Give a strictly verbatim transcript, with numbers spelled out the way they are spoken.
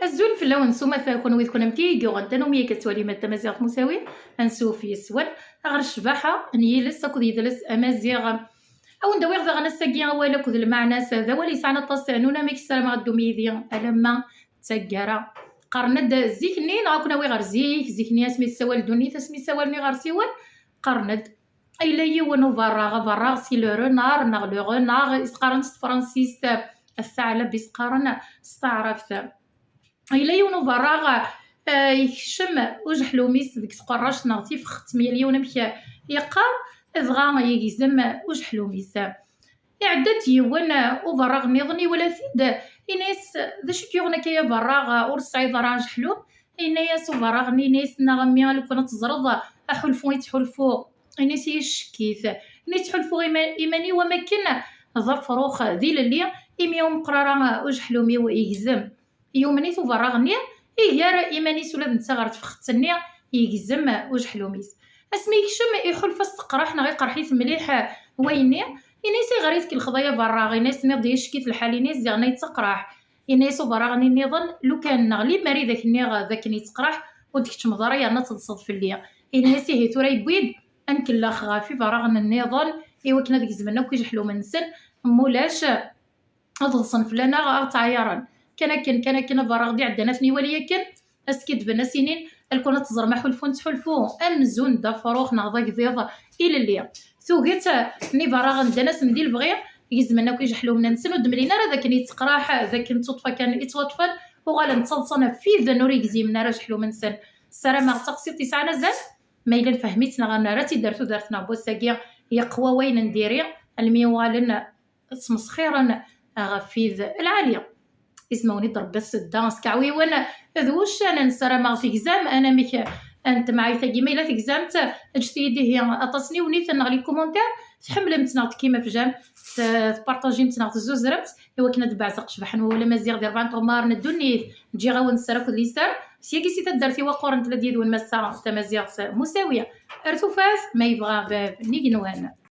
Azul fell-awen s umata, kunwi d kunemti i yuɣen tanumi akka tettwalim at tamaziɣt musawi. Ansuf yes-wen ɣer ccbaḥa n yiles akked yidles amaziɣ. Awen-d-awiɣ daɣen ass-agi awal akked lmeɛna-s, d awal yesɛan aṭas n unamek. Ssarameɣ ad d-tum yid-i alamma d taggara. Qqaren-d zik-nni, neɣ ad ken-awiɣ ɣer zik, zik-nni asmi tessawal ddunit, asmi ssawalen iɣersiwen, qqaren-d yella yiwen uberraɣ, aberraɣ si le renard neɣ le renard, i s-qqaren s tefransist, aseɛleb i s-qqaren s taɛrabt. Yella yiwen uberraɣ, eh, yekcem ujeḥlum-is deg tqerract neɣ tifxet, mi yal yiwen amek yeqqar, dɣa yegzem ujeḥlum-is. Iɛedda-d yiwen, eh, uberraɣ nniḍen, iwala-t-id, ini-as: "D acu i k-yuɣen akka a berraɣ, ur tesɛiḍ ara ajeḥlum?" Ini-as uberraɣ-nni, ini-as: "Nniɣ a mmi, lukan ad teẓreḍ aḥulfu i ttḥulfuɣ." Ini-as: "Icekkit." Ini: "Ttḥulfuɣ ima-, iman-iw am akken d afrux d ilelli, imi ur meqqer ara ujeḥlum-iw, yegzem." Yumen-it uberraɣ-nni, iger iman-is ula d netta ɣer tfexet-nni, yegzem ujeḥlum-is. Asmi yekcem, iḥulfa s teqraḥ neɣ iqerḥ-it mliḥ wayenni, ini-as: "Ayɣer i tkelxeḍ ay aberraɣ?" Ini-as: "Tenniḍ-d icekkit lḥal." Ini-as: "Ziɣen ay yetteqraḥ." Ini-as uberraɣ-nni nniḍen: "Lukan nneɣ limer i d ak-nniɣ d akken yetteqraḥ, ur d-keččmeḍ ara yerna ad teḍseḍ fell-i." Ini-as: "Ihi tura yewwi-d ad nkellex ɣef iberraɣen nniḍen i wakken ad gezmen akk ijeḥlumen-nsen, mulac ad ḍsen fell-aneɣ, ad ɣ-ttɛayaren." Kan akken, kan akken, aberraɣ d-iɛeddan ad ten-iwali akken, ad skiddben, ad s-inin: "Alkun ad teẓrem aḥulfu nettḥulfu amzun d afrux neɣ d agḍiḍ ilelli." Tuget n iberraɣen ddan-asen di lebɣi, gezmen akk ijeḥlumen-nsen, ur d-mlin ara d akken yetteqraḥ, d akken d tuṭfa kan i ttwaṭṭfen, uɣalen ttaḍsan ɣef widen ur yegzimen ara ajeḥlum-nsen. Ssarameɣ d taqsiṭ yesɛan azal. Ma yella nefhem-itt neɣ nerra-tt-id ar tudert-nneɣ n wass-agi, yeqwa wayen n diri, almi uɣalen ttmesxiren ɣef wid lɛali. Ismawen-id Rebbi s dda skeɛwiwen d wuccanen. Ssarameɣ tegzam anamek n temɛayt-agi. Ma yella tegzamt, ǧǧet-iyi-d ihi aṭas n yiwenniten neɣ les commentaires. Tḥemmlemt neɣ tekkim ɣef jam, t-, tpartajimt neɣ tezzuzremt, i wakken ad d-beɛzeɣ ccbaḥ n wawal amaziɣ di rebɛa n tɣemmar n ddunit. Ǧǧiɣ-awen sser akked liser. Syagi si taddart-iw aqquren, tella-d yid-wen massa tamaziɣt Musawi. Ar tufat, ma yebɣa bab n yigenwan.